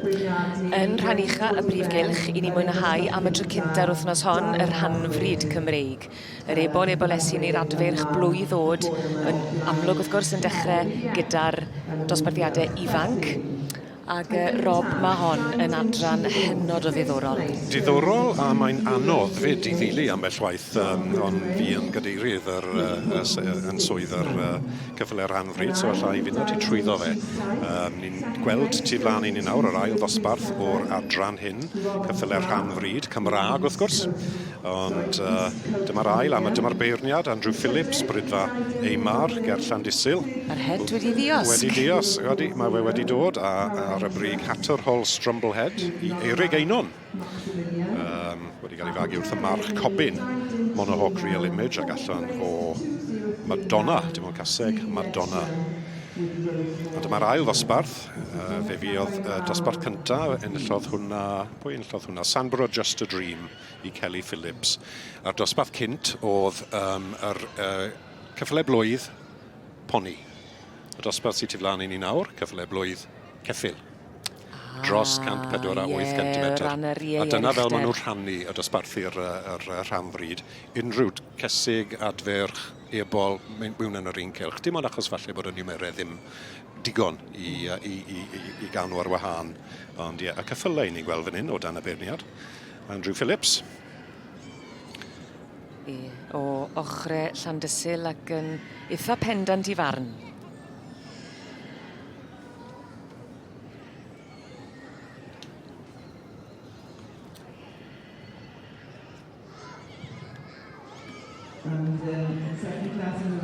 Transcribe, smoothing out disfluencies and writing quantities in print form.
Yn rhan ucha y brif gylch, i ni mwynhau am y tro cynta'r wythnos hon, y rhanfrid Cymreig. Yr ebol ebolesi neu'r adfeirch blwydd ddod yn amlwg wrth gwrs yn dechrau gyda'r dosbarthiadau ifanc. Ac yy Rob, ma' hon yn adran hynod o ddiddorol. Diddorol a mae'n anodd 'fyd i ddileu ambell waith yym ond fi yn gadeirydd yr yy y s- yy yn swydd yr yy ceffyle rhan fryd so alla i fynd â ti trwyddo fe. Yym ni'n gweld tu flan i ni nawr yr ail ddosbarth o'r adran hyn, ceffyle rhan fryd, Cymraeg wrth gwrs. Ond uh, dyma'r ail, a dyma'r beirniad, Andrew Phillips, Brydfa Eimar, ger Llandysul. Yr het wedi ddiosg. Wedi diosg, wedi, mae fe wedi dod a, ar y brig Hatterhall Strumblehead i Eirig Einon. Wedi cael ei fagu wrth y march Cobin, Monohawk Real Image ac allan o Madonna, dim ond caseg, Madonna. A dyma'r ail ddosbarth, fe fuodd dosbarth cyntaf, enillodd hwnna, pwy enillodd hwnna? Sandborough Just a Dream. i Kelly Phillips. A'r dosbarth cynt oedd um, yr ceffylau blwydd poni. Y dosbarth sydd tu flaen i ni nawr, ceffylau blwydd ceffyl. Dros 104 a 8 centimetr. A dyna fel maen nhw'n rhannu y dosbarthu'r yr, yr rhan fryd. Unrhyw cesig, adferch, ebol, mewn yn yr un cylch. Dim ond achos falle bod y niwmerau ddim digon i, i, i, i, i gael nhw ar wahân. Ond ie, y ceffylau ni'n gweld fan hyn o dan y beirniad. Andrew Phillips. Ie, o ochre Llandysul ac yn itha pendant i farn. And in second class in the